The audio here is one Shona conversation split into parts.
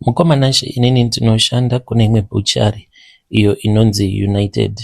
Mukoma Nashe, inini ndinoshanda kune imwe butchery iyo inonzi United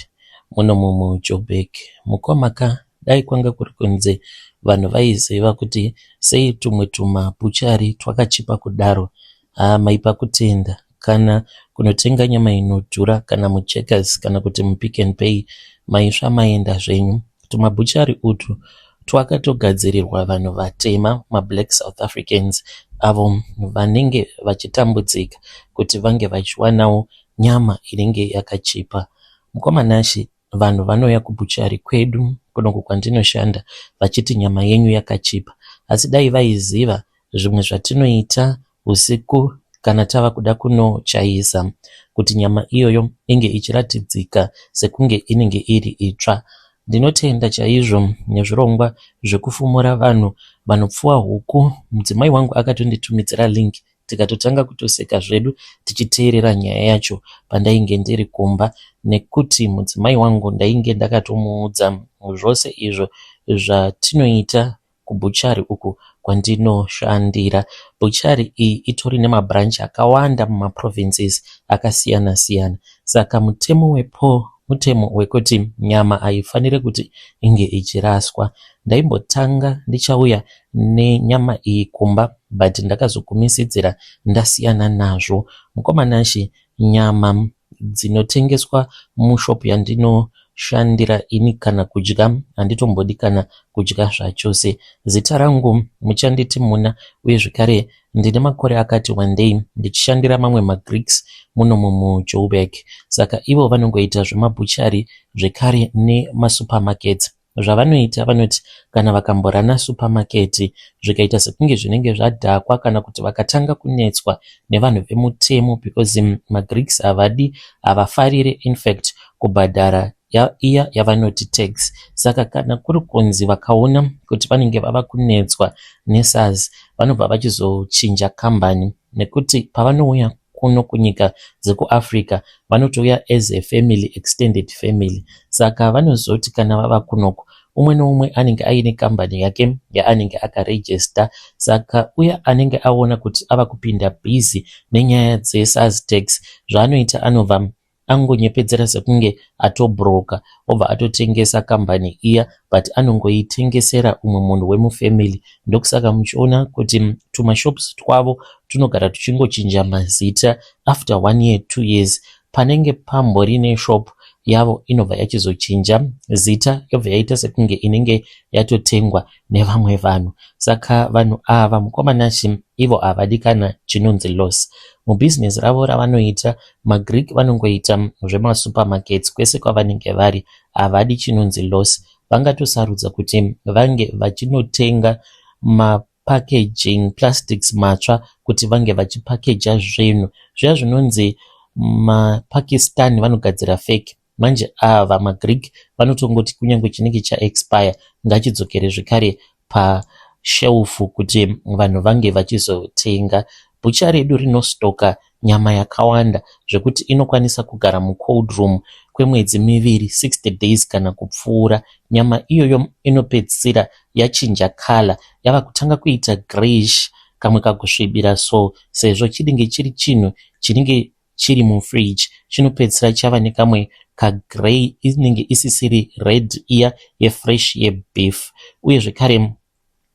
munomu muJoburg. Mukoma ka, dai kwanga kuri kunze vanhu vaiziva kuti sei tumwe tumabutchery twakachipa kudaro, haa maipa kutenda. Kana kunotenga nyama inodhura kana muCheckers kana kuti muPick n Pay maisva maenda zvenyu. Tumabhuchari utwu twakatogadzirirwa vanhu vatema, maBlack South Africans, avo vanenge vachitambudzika kuti vange vachiwanawo nyama inenge yakachipa. Mukoma Nashe, vanhu vanouya kubhuchari kwedu kunoku kwandinoshanda vachiti nyama yenyu yakachipa, asi dai vaiziva zvimwe zvatinoita husiku kana tava kuda kunochaisa kuti nyama iyoyo inge ichiratidzika sekunge inenge iri itsva. Ndinotenda chaizvo nezvirongwa zvekufumura vanhu vanopfuwa huku. Mudzimai wangu akatonditumidzira link tikatotanga kutoseka zvedu tichiteerera nyaya yacho pandainge ndiri kumba nekuti mudzimai wangu ndainge ndakatomuudza zvose izvo zvatinoita kubhuchari uku kwandinoshandira. Bhuchari iyi itori nemabranch akawanda mumaprovinces akasiyana siyana. Saka mutemo wepo mutemo wekuti nyama haifanire kuti inge ichiraswa. Ndaimbotanga ndichauya nenyama iyi kumba but ndakazogumisidzira ndasiyana nazvo. Mukoma Nashe, nyama dzinotengeswa mushop yandinoshandira ini kana kudya handitombodi kana kudya zvachose. Zita rangu muchanditi Muna uye zvekare ndine makore akati wandei ndichishandira mamwe maGreeks munomu muJoburg. Saka ivo vanongoita zvemabhuchari zvekare nemasupermarkets. Zvavanoita vanoti kana vakamborana supermarket zvikaita sekunge zvinenge zvadhakwa kana kuti vakatanga kunetswa nevanhu vemutemo because maGreeks havadi, havafarire infact kubhadhara iya yavanoti tax. Saka kana kuri kunzi vakaona kuti vanenge vava kunetswa neSARS, vanobva vachizochinja kambani nekuti pavanouya kuno kunyika dzekuAfrica vanotouya as a family, extended family. Saka vanozoti kana vava kunoku umwe neumwe anenge aine kambani yake yaanenge akarejista. Saka uya anenge aona kuti ava kupinda busy nenyaya dzeSARS tax, zvaanoita anobva angonyepedzera sekunge atobhuroka, obva atotengesa kambani iya, but anongoitengesera umwe munhu wemufamily. Ndokusaka muchiona kuti tumashops twavo tunogara tuchingochinja mazita after one year, 2 years. Panenge pambori neshop yavo inobva yachizochinja zita, yobva yaita sekunge inenge yatotengwa nevamwe vanhu. Saka vanhu ava, mukoma Nashe, ivo havadi kana chinonzi loss mubhizinesi ravo ravanoita. MaGreek vanongoita zvemasupermarkets kwese kwavanenge vari, havadi chinonzi loss. Vangatosarudza kuti vange vachinotenga mapackaging plastics matsva kuti vange vachipakeja zvinhu zviya zvinonzi maPakistan vanogadzira fake. Manje ava maGreek vanotongoti kunyange chinenge chaexpire ngachidzokere zvekare pashelf kuti vanhu vange vachizotenga. Bhucha redu rinostoka nyama yakawanda zvekuti inokwanisa kugara mucold room kwemwedzi 2, 60 days kana kupfuura. Nyama iyoyo inopedzisira yachinja colour, yava kutanga kuita greyish, kamwe kakusvibira so, sezvo chinenge chiri chinhu chinenge chiri mufridge, chinopedzisira chava nekamwe kagrey, inenge isisiri red iya yefresh yebeef. Uye zvekare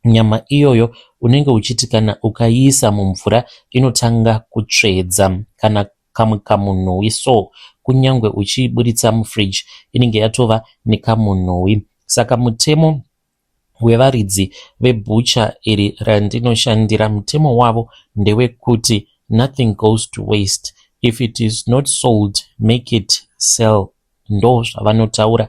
nyama iyoyo unenge uchiti kana ukaiisa mumvura inotanga kutsvedza kana kamwe kamunhuwi so, kunyange uchiiburitsa mufridge inenge yatova nekamunhuwi. Saka mutemo wevaridzi vebhucha iri randinoshandira, mutemo wavo ndewekuti nothing goes to waste. If it is not sold, make it sell. Ndo zvavanotaura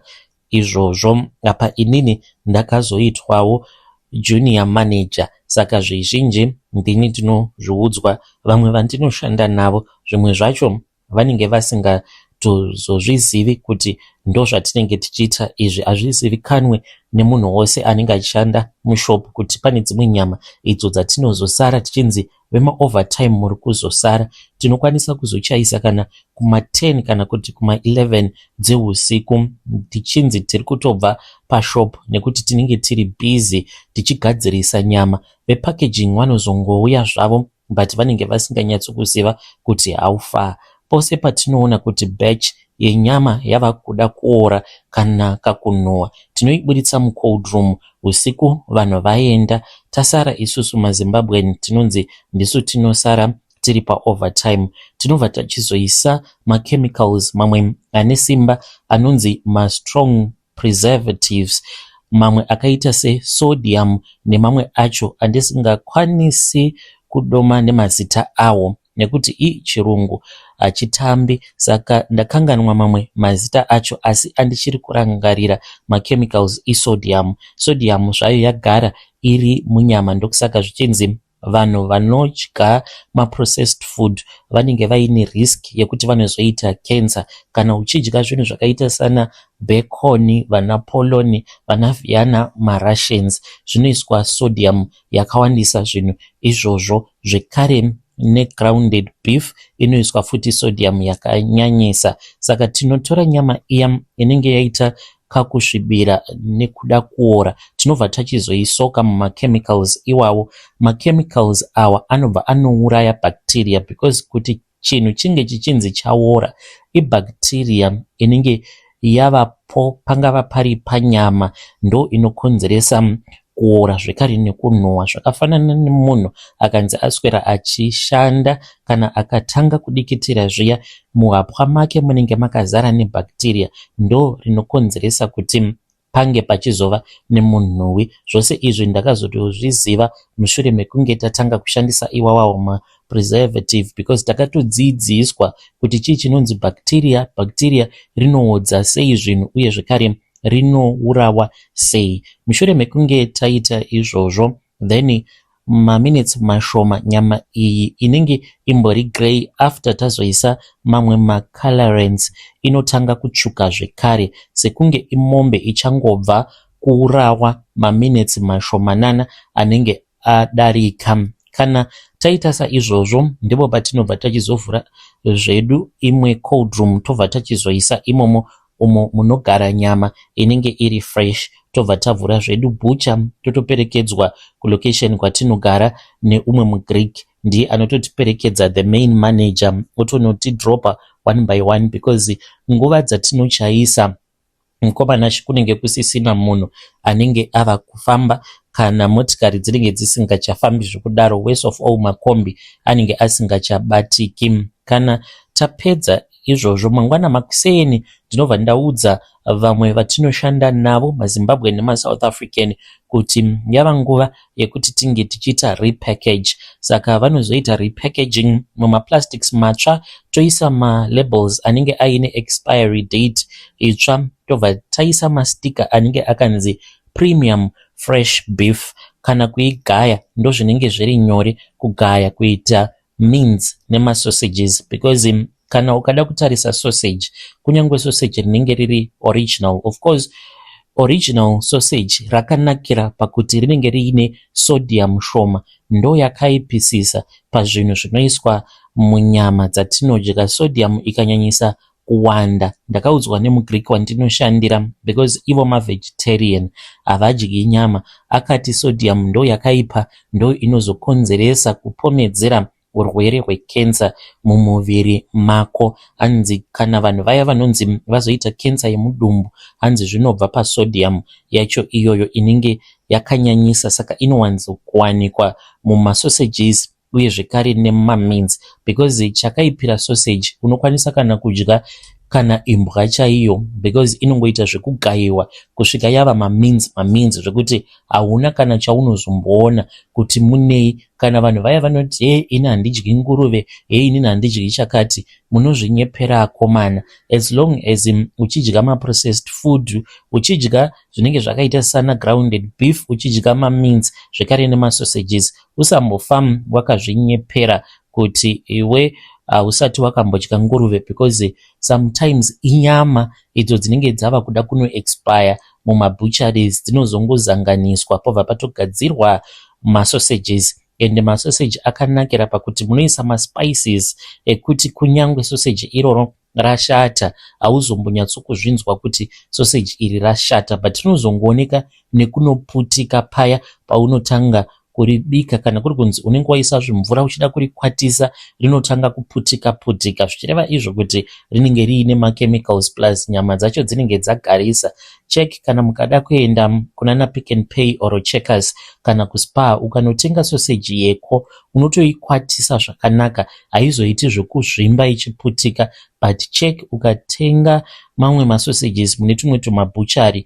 izvozvo. Apa inini ndakazoitwawo junior manager, saka zvizhinji ndini ndinozviudzwa. Vamwe vandinoshanda navo zvimwe zvacho vanenge vasingatozozvizivi kuti ndo zvatinenge tichiita izvi. Hazvizivikanwe nemunhu wose anenge achishanda mushop kuti pane dzimwe nyama idzo dzatinozosara tichinzi vemaovertime muri kuzosara. Tinokwanisa kuzochaisa kana kuma10 kana kuti kuma11 dzeusiku tichinzi tiri kutobva pashop nekuti tinenge tiri busy tichigadzirisa nyama. Vepackaging vanozongouya zvavo. But vanenge vasinganyatsokuziva kuti how far. Pose patinoona kuti batch yenyama yava kuda kuora kana kakunhuhwa, tinoiburitsa mucold room usiku vanhu vaenda. Tasara isusu maZimbabwean, tinonzi ndisu tinosara tiri paovertime. Tinobva tachizoisa machemicals mamwe ane simba anonzi mastrong preservatives, mamwe akaita sesodium nemamwe acho andisingakwanisi kudoma nemazita awo nekuti ichirungu hachitambi, saka ndakanganwa mamwe mazita acho. Asi andichiri kurangarira machemicals isodium. Sodium zvayo yagara iri munyama, ndokusaka zvichinzi vanhu vanodya maprocessed food vanenge vaine risk yekuti vanozoita cancer. Kana uchidya zvinhu zvakaita sana bacon, vana polony, vana Vienna, maRussians, zvinoiswa sodium yakawandisa zvinhu izvozvo. Zvekare negrounded beef inoiswa futi sodium yakanyanyisa. Saka tinotora nyama iya inenge yaita kakusvibira nekuda kuora, tinobva tachizoisoka mumachemicals iwawo. Machemicals awa anobva anouraya bacteria, because kuti chinhu chinge chichinzi chaora, ibacteria inenge yavapo, pangava pari panyama, ndo inokonzeresa kuora zvekare nekunhuhwa. Zvakafanana nemunhu akanzi aswera achishanda, kana akatanga kudikitira zviya, muhapwa make munenge makazara nebacteria, ndo rinokonzeresa kuti pange pachizova nemunhuwi. Zvose izvi ndakazotozviziva mushure mekunge tatanga kushandisa iwawawo mapreservative, because takatodzidziswa kuti chii chinonzi bacteria, bacteria rinoodza sei zvinhu, uye zvekare rinourawa sei. Mushure mekunge taita izvozvo, then maminitsi mashoma nyama iyi inenge imbori grey, after tazoisa mamwe macolorants inotanga kutsvuka zvekare, sekunge imombe ichangobva kuurawa maminitsi mashomanana anenge adarika. Kana taita saizvozvo, ndipo patinobva tachizovhura zvedu imwe cold room, tobva tachizoisa imomo umo munogara nyama inenge iri fresh. Tobva tavhura zvedu bhucha, totoperekedzwa kulocation kwatinogara neumwe muGreek. Ndiye anototiperekedza, the main manager, otonotidropa one by one, because nguva dzatinochaisa, mukomana, kunenge kusisina munhu anenge ava kufamba, kana motikari dzinenge dzisingachafambi zvekudaro. Worst of all, makombi anenge asingachabatiki. Kana tapedza izvozvo, mangwana makuseni ndinobva ndaudza vamwe vatinoshanda navo, maZimbabwe nemaSouth African, kuti yava nguva yekuti tinge tichiita repackage. Saka vanozoita repackaging mumaplastics matsva, toisa malabels anenge aine expiry date itsva, tobva taisa mastika anenge akanzi "Premium fresh beef". Kana kuigaya, ndozvinenge zviri nyore kugaya kuita mince nemasausages, because kana ukada kutarisa sausage, kunyange sausage rinenge riri original, of course original sausage rakanakira pakuti rinenge riine sodium shoma, ndo yakaipisisa pazvinhu zvinoiswa munyama dzatinodya. Sodium ikanyanyisa kuwanda, ndakaudzwa nemuGreek wandinoshandira, because ivo mavegetarian, havadyi nyama, akati sodium ndo yakaipa, ndo inozokonzeresa kupomedzera urwere hwekensa mumuviri mako. Hanzi kana vanhu vaya vanonzi vazoita kensa yemudumbu, hanzi zvinobva pasodium yacho iyoyo inenge yakanyanyisa. Saka inowanzokuwanikwa mumasausages uye zvekare nemamince, because chakaipira sausage, unokwanisa kana kudya kana imbwa chaiyo, because inongoita zvekugayiwa kusvika yava mamince mamince, zvekuti hauna kana chaunozomboona kuti munei. Kana vanhu vaya vanoti, "He, ini handidyi nguruve, he, inini handidyi chakati," munozvinyepera akomana. As long as uchidya maprocessed food, uchidya zvinenge zvakaita sana grounded beef, uchidya mamince zvekare nemasausages, usambofa wakazvinyepera kuti iwe hausati wakambodya nguruve, because sometimes inyama idzo dzinenge dzava kuda kunoexpire mumabutcheries, dzinozongozanganiswa pobva patogadzirwa masausages. Ende masausage akanakira pakuti munoisa maspices ekuti kunyange sausage iroro rashata, hauzombonyatsokuzvinzwa kuti sausage iri rashata, but rinozongooneka nekunoputika paya paunotanga. kuribika kana kuri kunzi unenge waisa zvimvura uchida kurikwatisa rinotanga kuputika putika zvichireva izvo kuti rinenge riine machemicals plus nyama dzacho dzinenge dzagarisa. Check kana mukada kuenda kunana Pick n Pay or Checkers kana kuSpar ukanotenga soseji yeko unotoikwatisa zvakanaka haizoiti zvekuzvimba ichiputika but check ukatenga mamwe masausages mune tumwe tumabhuchari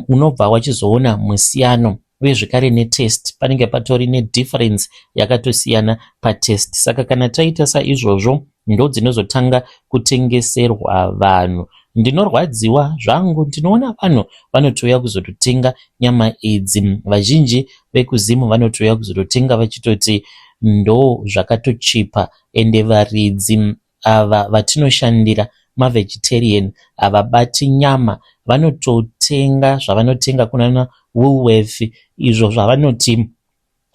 unobva wachizoona musiyano uye zvekare netaste panenge patori nedifference yakatosiyana pataste. Saka kana taita saizvozvo ndodzinozotanga kutengeserwa vanhu. Ndinorwadziwa zvangu ndinoona vanhu vanotouya kuzototenga nyama idzi. Vazhinji vekuZim vanotouya kuzototenga vachitoti ndo zvakatochipa ende varidzi ava vatinoshandira mavegetarian havabati nyama vanototenga zvavanotenga kunana Woolworth izvo zvavanoti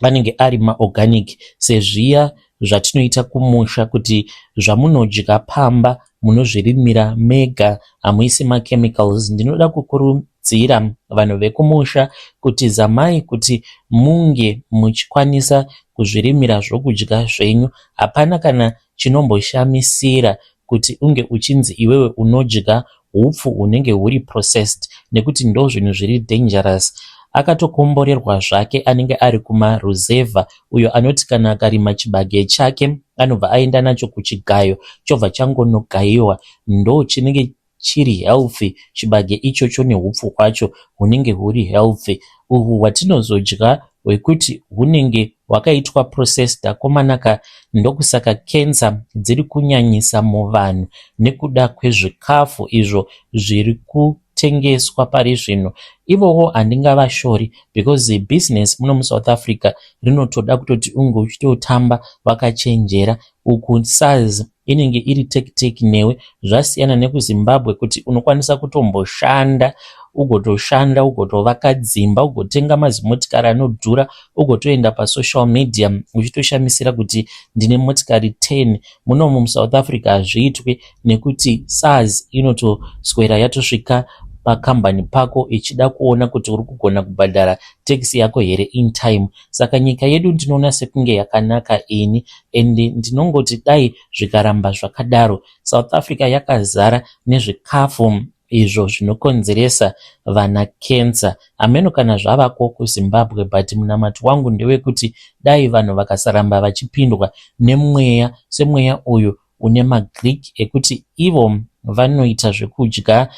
anenge ari maorganic sezviya zvatinoita kumusha kuti zvamunodya pamba munozvirimira mega hamuisi machemicals. Ndinoda kukurudzira vanhu vekumusha kuti zamai kuti munge muchikwanisa kuzvirimira zvokudya zvenyu. Hapana kana chinomboshamisira kuti unge uchinzi iwewe unodya hupfu hunenge huri processed nekuti ndozvinhu zviri dangerous. Akatokomborerwa zvake anenge ari kumaruzevha uyo anoti kana akarima chibage chake anobva aenda nacho kuchigayo chobva changonogayiwa ndo chinenge chiri healthy chibage ichocho nehupfu hwacho hunenge huri healthy. Uhu hwatinozodya hwekuti hunenge hwakaitwa processed akomanaka ndokusaka cancer dziri kunyanyisa muvanhu nekuda kwezvikafu izvo zviri kutengeswa pari zvino. Ivowo handingavashori because business muno muSouth Africa rinotoda kutoti unge uchitotamba wakachenjera. Uku SARS inenge iri tekiteki newe zvasiyana nekuZimbabwe kuti unokwanisa kutomboshanda ugotoshanda ugotovaka dzimba ugotenga mazimotikari anodhura ugotoenda pasocial media uchitoshamisira kuti ndine motikari 10. Munomu muSouth Africa hazviitwi nekuti SARS inotoswera yatosvika pakambani pako ichida kuona kuti uri kugona kubhadhara tax yako here in time. Saka nyika yedu ndinoona sekunge yakanaka ini ende ndinongoti dai zvikaramba zvakadaro. South Africa yakazara nezvikafu izvo zvinokonzeresa vana cancer. Hameno kana zvavako kuZimbabwe but munamato wangu ndewekuti dai vanhu vakasaramba vachipindwa nemweya semweya uyu une maGreek ekuti ivo vanoita zvekudya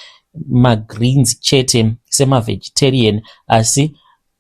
magreens chete semavegetarian asi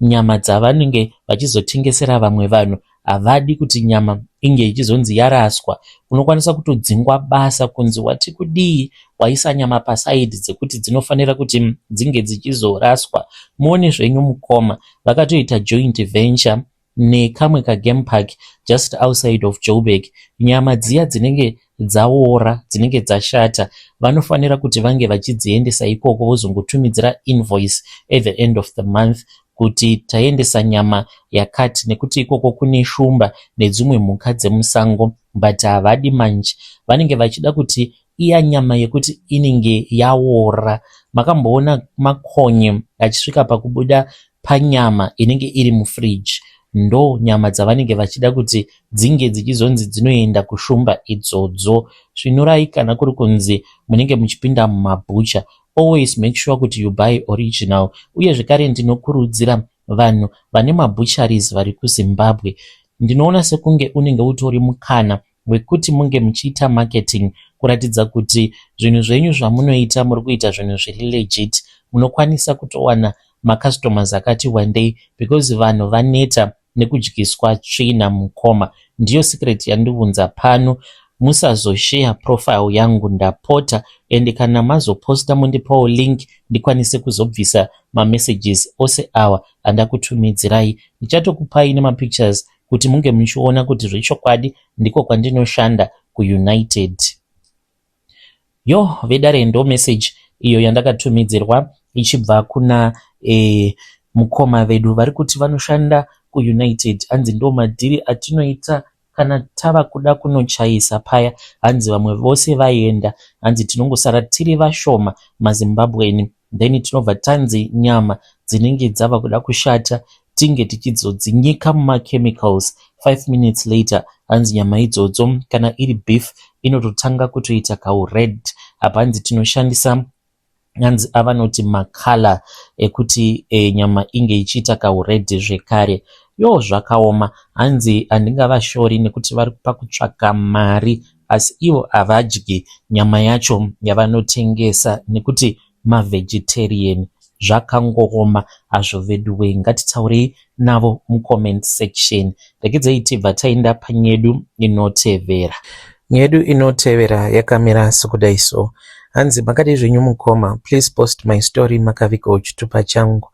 nyama dzavanenge vachizotengesera vamwe vanhu havadi kuti nyama inge ichizonzi yaraswa. Unokwanisa kutodzingwa basa kunzi wati kudii waisa nyama pasaidhi dzekuti dzinofanira kuti dzinge dzichizoraswa. Muone zvenyu mukoma vakatoita joint venture nekamwe kagame park just outside of Joburg. Nyama dziya dzinenge dzaora dzinenge dzashata vanofanira kuti vange vachidziendesa ikoko vozongotumidzira invoice at the end of the month kuti taendesa nyama yakati nekuti ikoko kune shumba nedzimwe mhuka dzemusango but havadi manje vanenge vachida kuti iya nyama yekuti inenge yaora. Makamboona makonye achisvika pakubuda panyama inenge iri mufiriji ndo nyama dzavanenge vachida kuti dzinge dzichizonzi dzinoenda kushumba idzodzo. Svinurai kana kuri kunzi munenge muchipinda mumabhucha always make sure kuti you buy original. Uye zvekare ndinokurudzira vanhu vane mabhucharies vari kuZimbabwe. Ndinoona sekunge unenge utori mukana wekuti munge muchiita marketing kuratidza kuti zvinhu zvenyu zvamunoita muri kuita zvinhu zviri legit. Munokwanisa kutowana macustomers akati wandei because vanhu vaneta nekudyiswa tsvina mukoma. Ndiyo secret yandibvunza pano. Musazosheya profile yangu ndapota ende kana mazoposta mundipawo link ndikwanise kuzobvisa mamessages ose awa andakutumidzirai. Ndichatokupai nemapictures kuti munge muchiona kuti zvechokwadi ndiko kwandinoshanda kuUnited. Yo vedare ndo message iyo yandakatumidzirwa ichibva kuna mukoma vedu vari kuti vanoshanda kuUnited. Hanzi ndo madhiri atinoita kana tava kuda kunochaisa paya. Hanzi vamwe vose vaenda, hanzi tinongosara tiri vashoma maZimbabweni. Then tinobva tanzi nyama dzinenge dzava kuda kushata. tinge tichizodzinyika mumachemicals. 5 minutes later, hanzi nyama idzodzo kana iri beef inototanga kutoita kaured. Apa hanzi tinoshandisa, hanzi avanoti macolour ekuti nyama inge ichiita kaured zvekare. Yo, zvakaoma. Hanzi handingavashori nekuti vari pakutsvaka mari, asi ivo havadyi nyama yacho yavanotengesa nekuti mavegetarian. Zvakangooma hazvo veduwe. Ngatitaurei navo mucomment section. Regedzei tibva taenda panyedu inotevera. Nyedu inotevera yakamira sekudai so. Hanzi, "Makadii zvenyu mukoma? Please post my story makavigawo chitupa changu.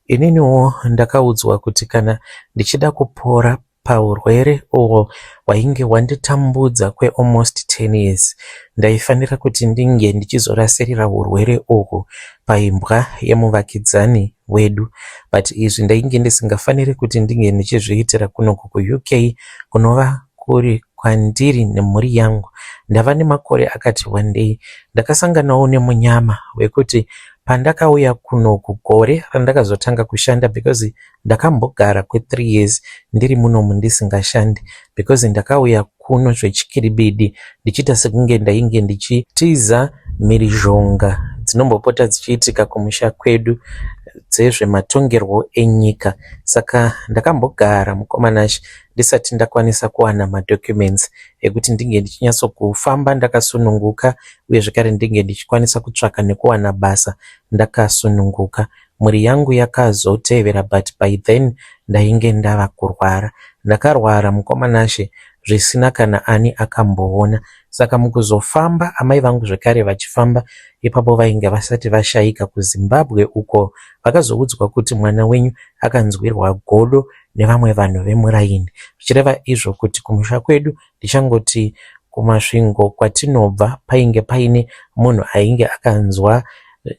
Ininiwo ndakaudzwa kuti kana ndichida kupora paurwere uhwo hwainge hwanditambudza kwealmost 10 years, ndaifanira kuti ndinge ndichizorasirira urwere uhwu paimbwa yemuvakidzani wedu. But izvi ndainge ndisingafaniri kuti ndinge ndichizviitira kunoku kuUK, kunova kuri kwandiri nemhuri yangu. Ndava nemakore akati wandei. Ndakasanganawo nemunyama wekuti pandakauya kunoku gore randakazotanga kushanda, because ndakambogara kwe3 years ndiri munomu ndisingashandi, because ndakauya kuno zvechikiribidi ndichiita sekunge ndainge ndichitiza mhirizhonga dzinombopota dzichiitika kumusha kwedu dzezvematongerwo enyika. Saka ndakambogara, mukoma Nashe, ndisati ndakwanisa kuwana madocuments ekuti ndinge ndichinyatsokufamba ndakasununguka, uye zvekare ndinge ndichikwanisa kutsvaka nekuwana basa ndakasununguka. Mhuri yangu yakazotevera, but by then ndainge ndava kurwara. Ndakarwara, mukoma Nashe, zvisina kana ani akamboona. Saka mukuzofamba, amai vangu zvekare vachifamba ipapo, vainge vasati vashayika kuZimbabwe uko, vakazoudzwa kuti mwana wenyu akanzwirwa godo nevamwe vanhu vemuraini, zvichireva izvo kuti kumusha kwedu, ndichangoti kuMasvingo kwatinobva, painge paine munhu ainge akanzwa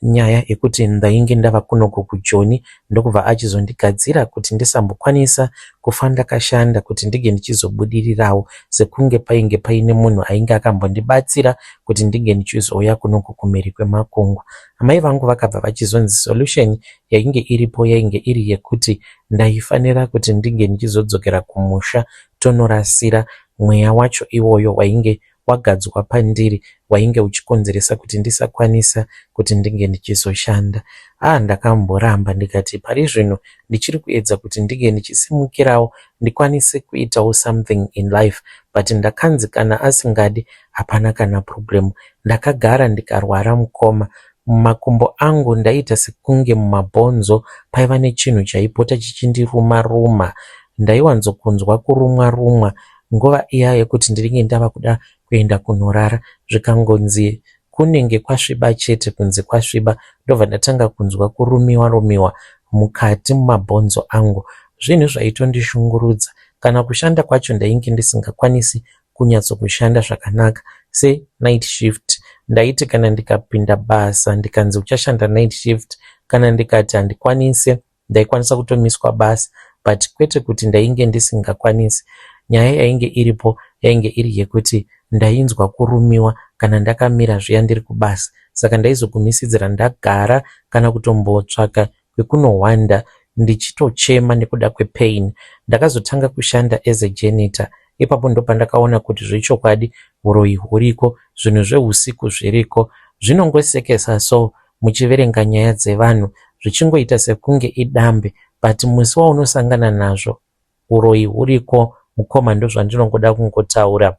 nyaya yekuti ndainge ndava kunoku kuJoni, ndokubva achizondigadzira kuti ndisambokwanisa kufa ndakashanda kuti ndinge ndichizobudirirawo, sekunge painge paine munhu ainge akambondibatsira kuti ndinge ndichizouya kunoku kumhiri kwemakungwa. Amai vangu vakabva vachizonzi solution yainge iripo yainge iri yekuti ndaifanira kuti ndinge ndichizodzokera kumusha, tonorasira mweya wacho iwoyo wainge wagadzwa pandiri, wainge uchikonzeresa kuti ndisakwanisa kuti ndinge ndichizoshanda. Ah, ndakamboramba, ndikati pari zvino ndichiri kuedza kuti ndinge ndichisimukirawo, ndikwanise kuitawo something in life, but ndakanzi kana asingadi hapana kana problem. Ndakagara ndikarwara, mukoma. Mumakumbo angu ndaiita sekunge mumabhonzo paiva nechinhu chaipota chichindiruma ruma. Ndaiwanzokunzwa kurumwa rumwa nguva iya yekuti ndinenge ndava kuda kuenda kunorara. Zvikangonzi kunenge kwasviba chete, kunze kwasviba, ndobva ndatanga kunzwa kurumiwa rumiwa mukati mumabhonzo angu. Zvinhu zvaitondishungurudza. Kana kushanda kwacho ndainge ndisingakwanisi kunyatsokushanda zvakanaka senight shift. Ndaiti kana ndikapinda basa ndikanzi uchashanda night shift, kana ndikati handikwanise, ndaikwanisa kutomiswa basa. But kwete kuti ndainge ndisingakwanisi. Nyaya yainge iripo yainge iri yekuti ndainzwa kurumiwa kana ndakamira zviya ndiri kubasa, saka ndaizogumisidzira ndagara kana kutombotsvaka kwekunohwanda ndichitochema nekuda kwepain. Ndakazotanga kushanda as a janitor. Ipapo ndopandakaona kuti zvechokwadi uroyi huriko, zvinhu zveusiku zviriko. Zvinongosekesa so muchiverenga nyaya dzevanhu, zvichingoita sekunge idambe, but musi waunosangana nazvo, uroyi huriko, mukoma, ndozvandinongoda kungotaura.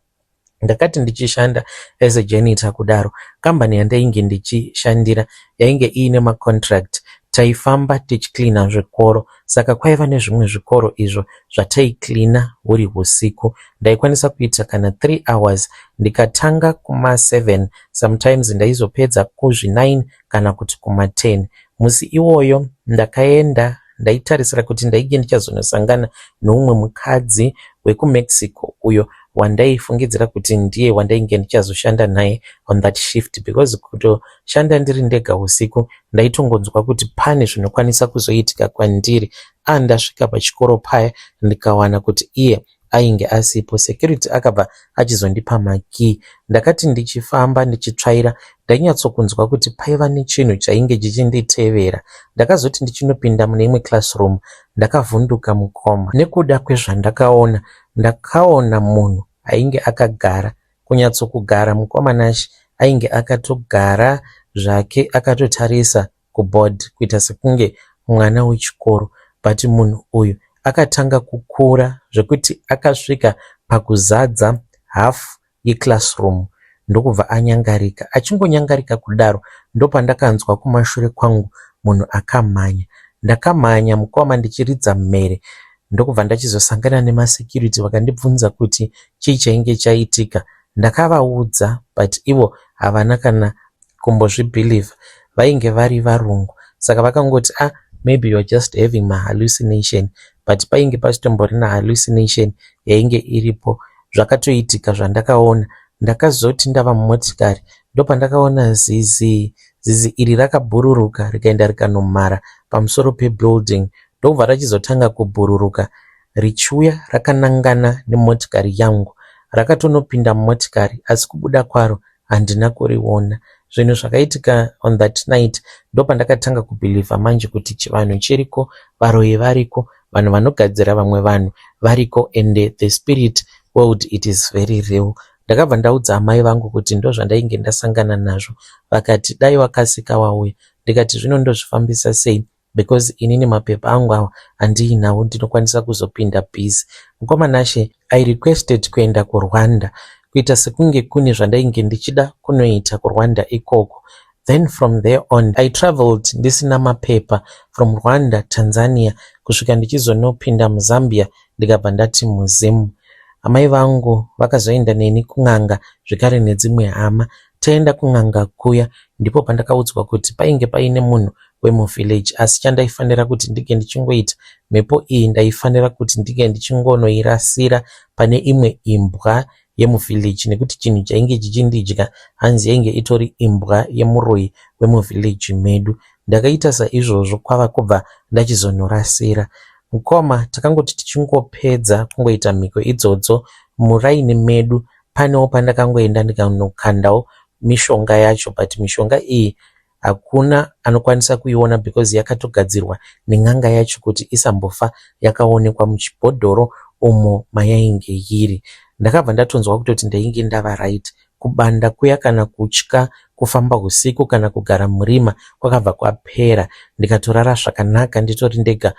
Ndakati ndichishanda as a janitor kudaro, kambani yandainge ndichishandira yainge iine macontract. Taifamba tichicleana zvikoro, saka kwaiva nezvimwe zvikoro izvo zvataicleana huri usiku. Ndaikwanisa kuita kana 3 hours. Ndikatanga kuma7, sometimes ndaizopedza kuzvi9 kana kuti kuma10. Musi iwoyo ndakaenda, ndaitarisira kuti ndainge ndichazonosangana neumwe mukadzi wekuMexico, uyo wandaifungidzira kuti ndiye wandainge ndichazoshanda naye on that shift, because kutoshanda ndiri ndega usiku ndaitongonzwa kuti pane zvinokwanisa kuzoitika kwandiri. Andasvika pachikoro paya, ndikawana kuti iye ainge asipo. Security akabva achizondipa makey. Ndakati ndichifamba ndichitsvaira ndainyatsokunzwa kuti paiva nechinhu chainge chichinditevera. Ndakazoti ndichinopinda mune imwe classroom ndakavhunduka mukoma nekuda kwezvandakaona. Ndakaona munhu ainge akagara kunyatsokugara mukoma Nashe ainge akatogara zvake akatotarisa kuboard kuita sekunge mwana wechikoro but munhu uyu akatanga kukura zvekuti akasvika pakuzadza half yeclassroom ndokubva anyangarika. Achingonyangarika kudaro ndopandakanzwa kumashure kwangu munhu akamhanya. Ndakamhanya mukoma ndichiridza mhere ndokubva ndachizosangana nemasecurity vakandibvunza kuti chii chainge chaitika. Ndakavaudza but ivo havana kana kumbozvibhilivha. Vainge vari varungu saka vakangoti ah maybe you are just having mahallucination but painge pasitomborina hallucination yainge iripo. Zvakatoitika zvandakaona. Ndakazoti ndava mumotikari ndopandakaona zizi. Zizi iri rakabhururuka rikaenda rikanomhara pamusoro pebuilding ndokubva rachizotanga kubhururuka richiuya rakanangana nemotikari yangu. Rakatonopinda mumotikari asi kubuda kwaro handina kuriona. Zvinhu zvakaitika on that night ndopandakatanga kubhilivha manje kuti chivanhu chiriko, varoyi variko, vanhu vanogadzira vamwe vanhu variko and the spirit world it is very real. Ndakabva ndaudza amai vangu kuti ndozvandainge ndasangana nazvo. Vakati dai wakasika wauya. Ndikati zvino ndozvifambisa sei because inini mapepa angu awa handiinawo ndinokwanisa kuzopinda busy. Mukoma Nashe I requested kuenda kuRwanda kuita sekunge kune zvandainge ndichida kunoita kuRwanda ikoko. Then from there on I travelled ndisina mapepa from Rwanda, Tanzania kusvika ndichizonopinda muZambia ndikabva ndati muZim. Amai vangu vakazoenda neni kun'anga zvekare nedzimwe hama. Taenda kun'anga kuya ndipo pandakaudzwa kuti painge paine munhu wemuvillage asi chandaifanira kuti ndinge ndichingoita mhepo iyi ndaifanira kuti ndinge ndichingonoirasira pane imwe imbwa yemuvillage nekuti chinhu chainge chichindidya hanzi yainge itori imbwa yemuroyi wemuvillage medu. Ndakaita saizvozvo kwava kubva ndachizonorasira. Mukoma takangoti tichingopedza kungoita mhiko idzodzo muraini medu panewo pandakangoenda ndikanokandawo mishonga yacho but mishonga iyi hakuna anokwanisa kuiona because yakatogadzirwa nen'anga yacho kuti isambofa yakaonekwa muchibhodhoro umo mayainge iri. Ndakabva ndatonzwa kutoti ndainge ndava right. Kubanda kuya kana kutya kufamba husiku kana kugara murima kwakabva kwapera ndikatorara zvakanaka nditori ndega.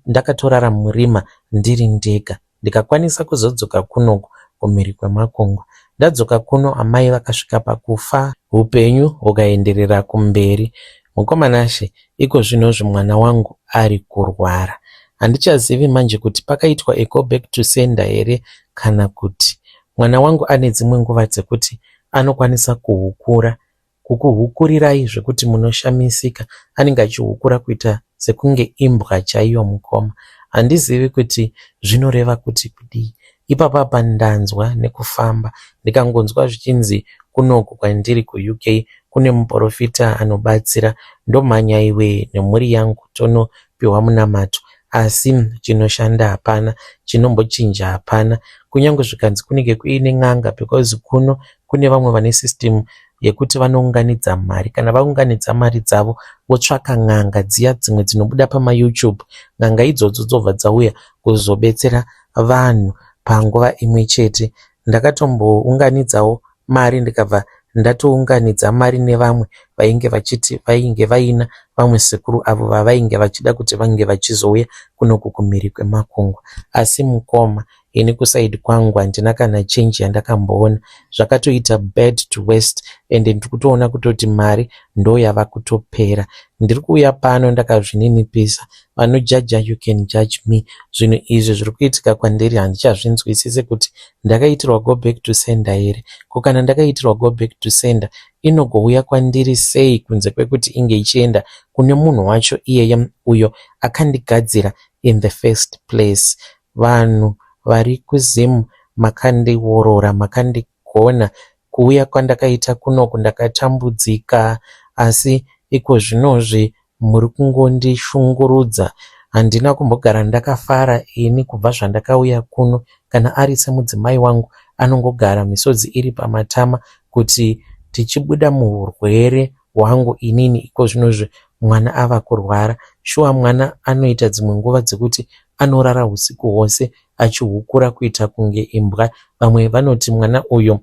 Ndakatorara murima ndiri ndega ndikakwanisa kuzodzoka kunoku kumhiri kwemakungwa. Ndadzoka kuno amai vakasvika pakufa hupenyu hukaenderera kumberi. Mukoma Nashe iko zvinozvi mwana wangu ari kurwara. Handichazivi manje kuti pakaitwa a go back to sender here kana kuti mwana wangu ane dzimwe nguva dzekuti anokwanisa kuhukura kukuhukurirai zvekuti munoshamisika. Anenge achihukura kuita sekunge imbwa chaiyo mukoma. Handizivi kuti zvinoreva kuti kudii. Ipapapa ndanzwa nekufamba ndikangonzwa zvichinzi kunoku kwandiri kuUK kune muprofita anobatsira ndomhanya iwe nemhuri yangu tonopiwa munamato asi chinoshanda hapana chinombochinja hapana kunyange zvikanzi kunenge kuine n'anga because kuno kune vamwe vane system yekuti vanounganidza mari kana vaunganidza mari dzavo votsvaka n'anga dziya dzimwe dzinobuda pamaYouTube n'anga idzodzo dzobva dzauya kuzobetsera vanhu panguva imwe chete. Ndakatombounganidzawo mari ndikabva ndatounganidza mari nevamwe vainge vachiti vainge vaina vamwe sekuru avo vavainge vachida kuti vange vachizouya kunoku kumhiri kwemakungwa. Asi mukoma ini kuside kwangu handina kana change yandakamboona. Zvakatoita bad to worst ende ndiri kutoona kutoti mari ndoyava kutopera. Ndiri kuuya pano ndakazvininipisa. Vanojaja you can judge me. Zvinhu izvi zviri kuitika kwandiri handichazvinzwisisi kuti ndakaitirwa go back to sender here. Ko kana ndakaitirwa go back to sender inogouya kwandiri sei kunze kwekuti inge ichienda kune munhu wacho iyeye uyo akandigadzira in the first place. Vanhu vari kuZim makandiorora makandigona kuuya kwandakaita kunoku ndakatambudzika asi iko zvinozvi muri kungondishungurudza. Handina kumbogara ndakafara ini kubva zvandakauya kuno kana ari semudzimai wangu anongogara misodzi iri pamatama kuti tichibuda muhurwere hwangu inini ikozvinozvi mwana ava kurwara. Shuwa mwana anoita dzimwe nguva dzekuti anorara husiku hwose achihukura kuita kunge imbwa. Vamwe vanoti mwana uyu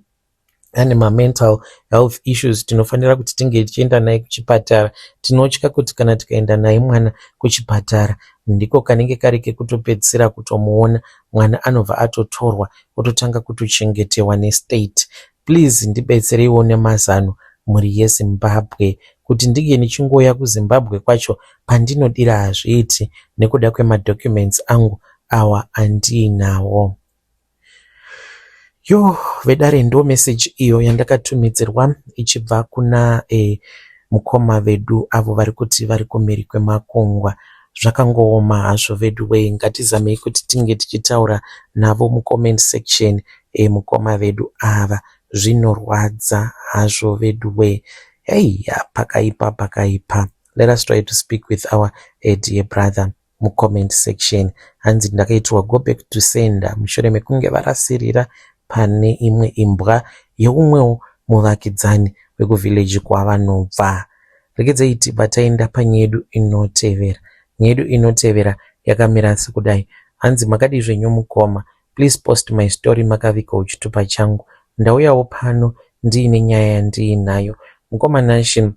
ane mamental health issues tinofanira kuti tinge tichienda naye kuchipatara. Tinotya kuti kana tikaenda naye mwana kuchipatara ndiko kanenge kari kekutopedzisira kutomuona. Mwana anobva atotorwa ototanga kutochengetewa nestate. Please ndibetsereiwo nemazano mhuri yeZimbabwe kuti ndinge ndichingouya kuZimbabwe kwacho pandinodira hazviiti nekuda kwemadocuments angu awa andiinawo. Yoh vedare ndo message iyo yandakatumidzirwa ichibva kuna mukoma vedu avo vari kuti vari kumhiri kwemakungwa. Zvakangooma hazvo veduwee ngatizamei kuti tinge tichitaura navo mucomment section mukoma vedu ava. Zvinorwadza hazvo veduwee. Hey pakaipa pakaipa. Let us try to speak with our dear brother. Mucomment section hanzi ndakaitirwa go back to sender mushure mekunge varasirira pane imwe imbwa yeumwewo muvakidzani wekuvillage kwavanobva. Regedzei tibva taenda panyaya yedu inotevera. Nyaya yedu inotevera yakamira sekudai. Hanzi makadii zvenyu mukoma? Please post my story makavigawo chitupa changu. Ndauyawo pano ndiine nyaya yandiinayo. Mukoma Nashe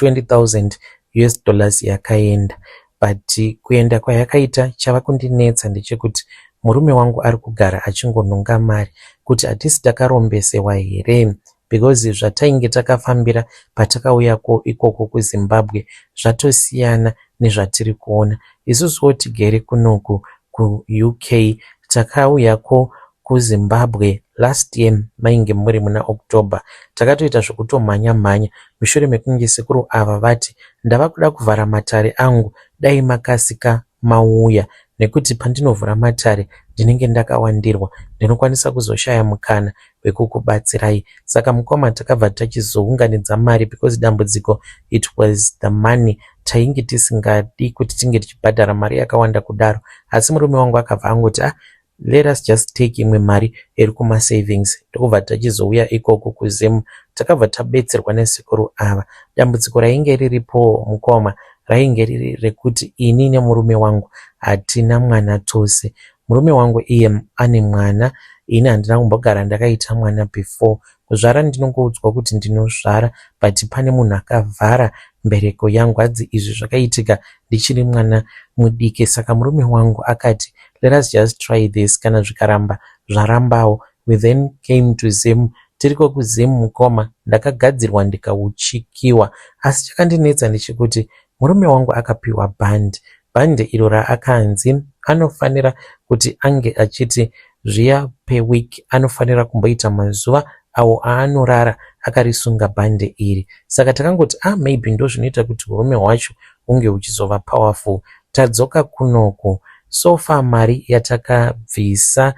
20,000 US dollars yakaenda but kuenda kwayakaita chava kundinetsa ndechekuti murume wangu ari kugara achingonhonga mari kuti hatisi takarombesewa here because zvatainge takafambira patakauyako ikoko kuZimbabwe zvatosiyana nezvatiri kuona. Isusuwo tigere kunoku kuUK takauyako kuZimbabwe last year mainge muri muna October. Takatoita zvekutomhanya mhanya mushure mekunge sekuru ava vati ndava kuda kuvhara matare angu dai makasika mauya nekuti pandinovhura matare ndinenge ndakawandirwa ndinokwanisa kuzoshaya mukana wekukubatsirai. Saka mukoma takabva tachizounganidza mari because dambudziko it was the money tainge tisingadi kuti tinge tichibhadhara mari yakawanda kudaro asi murume wangu akabva angoti ah let us just take imwe mari iri kumasavings ndokubva tachizouya ikoko kuZim takabva tabetserwa nesekuru ava. Dambudziko rainge riripo mukoma rainge riri rekuti ini nemurume wangu hatina mwana tose. Murume wangu iye ane mwana ini handina kumbogara ndakaita mwana before. Kuzvara ndinongoudzwa kuti ndinozvara but pane munhu akavhara mbereko yangu hadzi izvi zvakaitika ndichiri mwana mudiki saka murume wangu akati let us just try this kana zvikaramba zvarambawo. We then came to Zim tiriko kuZim mukoma ndakagadzirwa ndikauchikiwa asi chakandinetsa ndechekuti murume wangu akapiwa bhandi. Bhandi iro raakanzi anofanira kuti ange achiti zviya per week anofanira kumboita mazuva awo aanorara akarisunga bhandi iri. Saka takangoti ah maybe ndozvinoita kuti urume hwacho hunge huchizova powerful. Tadzoka kunoku so far mari yatakabvisa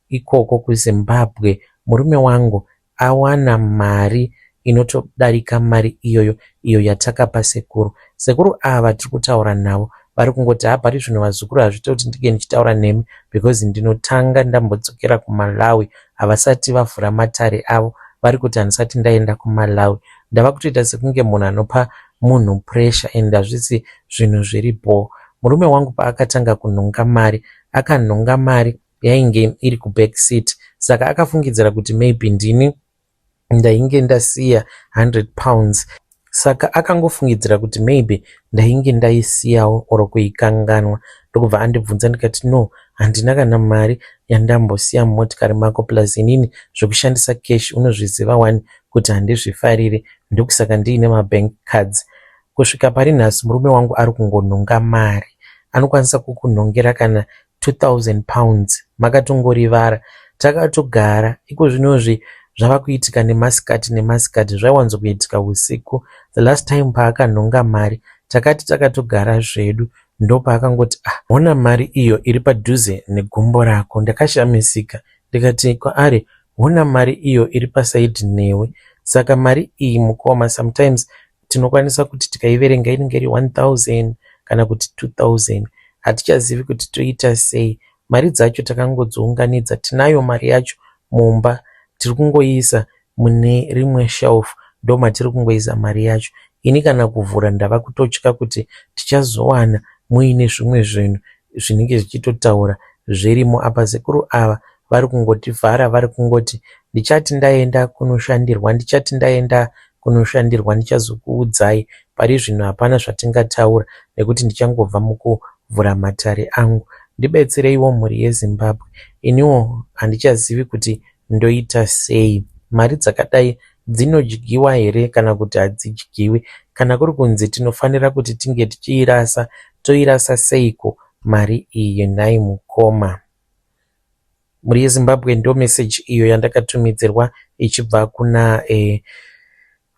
ikoko kuZimbabwe murume wangu awana mari inotodarika mari iyoyo iyo yatakapa sekuru. Sekuru ava tiri kutaura navo vari kungoti haa pari zvino vazukuru hazviite kuti ndinge ndichitaura nemi because ndinotanga ndambodzokera kuMalawi havasati vavhura matare avo vari kuti handisati ndaenda kuMalawi. Ndava kutoita sekunge munhu anopa munhu pressure and hazvisi zvinhu zviri bhoo. Murume wangu paakatanga kunhonga mari akanhonga mari yainge iri kuback seat saka akafungidzira kuti maybe ndini ndainge ndasiya 100 pounds saka akangofungidzira kuti maybe ndainge ndaisiyawo or kuikanganwa ndokubva andibvunza ndikati no handina kana mari yandambosiya mumotikari mako plus inini zvekushandisa cash unozviziva wani kuti handizvifariri ndokusaka ndiine mabank cards. Kusvika pari nhasi murume wangu ari kungonhonga mari anokwanisa kukunhongera kana 2000 pounds makatongorivara takatogara iko zvinozvi zvava kuitika nemasikati nemasikati zvaiwanzokuitika usiku. The last time paakanhonga mari takati takatogara zvedu ndopaakangoti ah hona mari iyo iri padhuze negumbo rako. Ndakashamisika ndikati kwaari hona mari iyo iri pasaidhi newe. Saka mari iyi mukoma sometimes tinokwanisa kuti tikaiverenga inenge iri 1000 kana kuti 2000. Hatichazivi kuti toita sei. Mari dzacho takangodziunganidza, tinayo mari yacho mumba, tiri kungoiisa mune rimwe shelf ndomatiri kungoisa mari yacho. Ini kana kuvhura ndava kutotya kuti tichazowana muine zvimwe zvinhu zvinenge zvichitotaura zvirimo. Apa sekuru ava vari kungotivhara vari kungoti ndichati ndaenda kunoshandirwa, ndichati ndaenda kunoshandirwa ndichazokuudzai. Pari zvino hapana zvatingataura nekuti ndichangobva mukuvhura matare angu. Ndibetsereiwo mhuri yeZimbabwe. Iniwo handichazivi kuti ndoita sei. Mari dzakadai dzinodyiwa here kana kuti hadzidyiwi? Kana kuri kunzi tinofanira kuti tinge tichiirasa, toirasa seiko mari iyi nhai mukoma? Mhuri yeZimbabwe ndo message iyo yandakatumidzirwa ichibva kuna eh,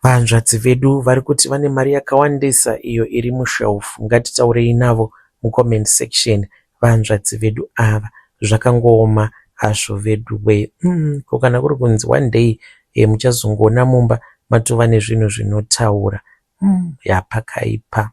Vahanzvadzi vedu vari kuti vane mari yakawandisa iyo iri mushelf. Ngatitaurei navo mucomment section vahanzvadzi vedu ava. Zvakangooma hazvo veduwee. Umm ko kana kuri kunzi one day eh, muchazongoona mumba matova nezvinhu zvinotaura. Umm ya pakaipa.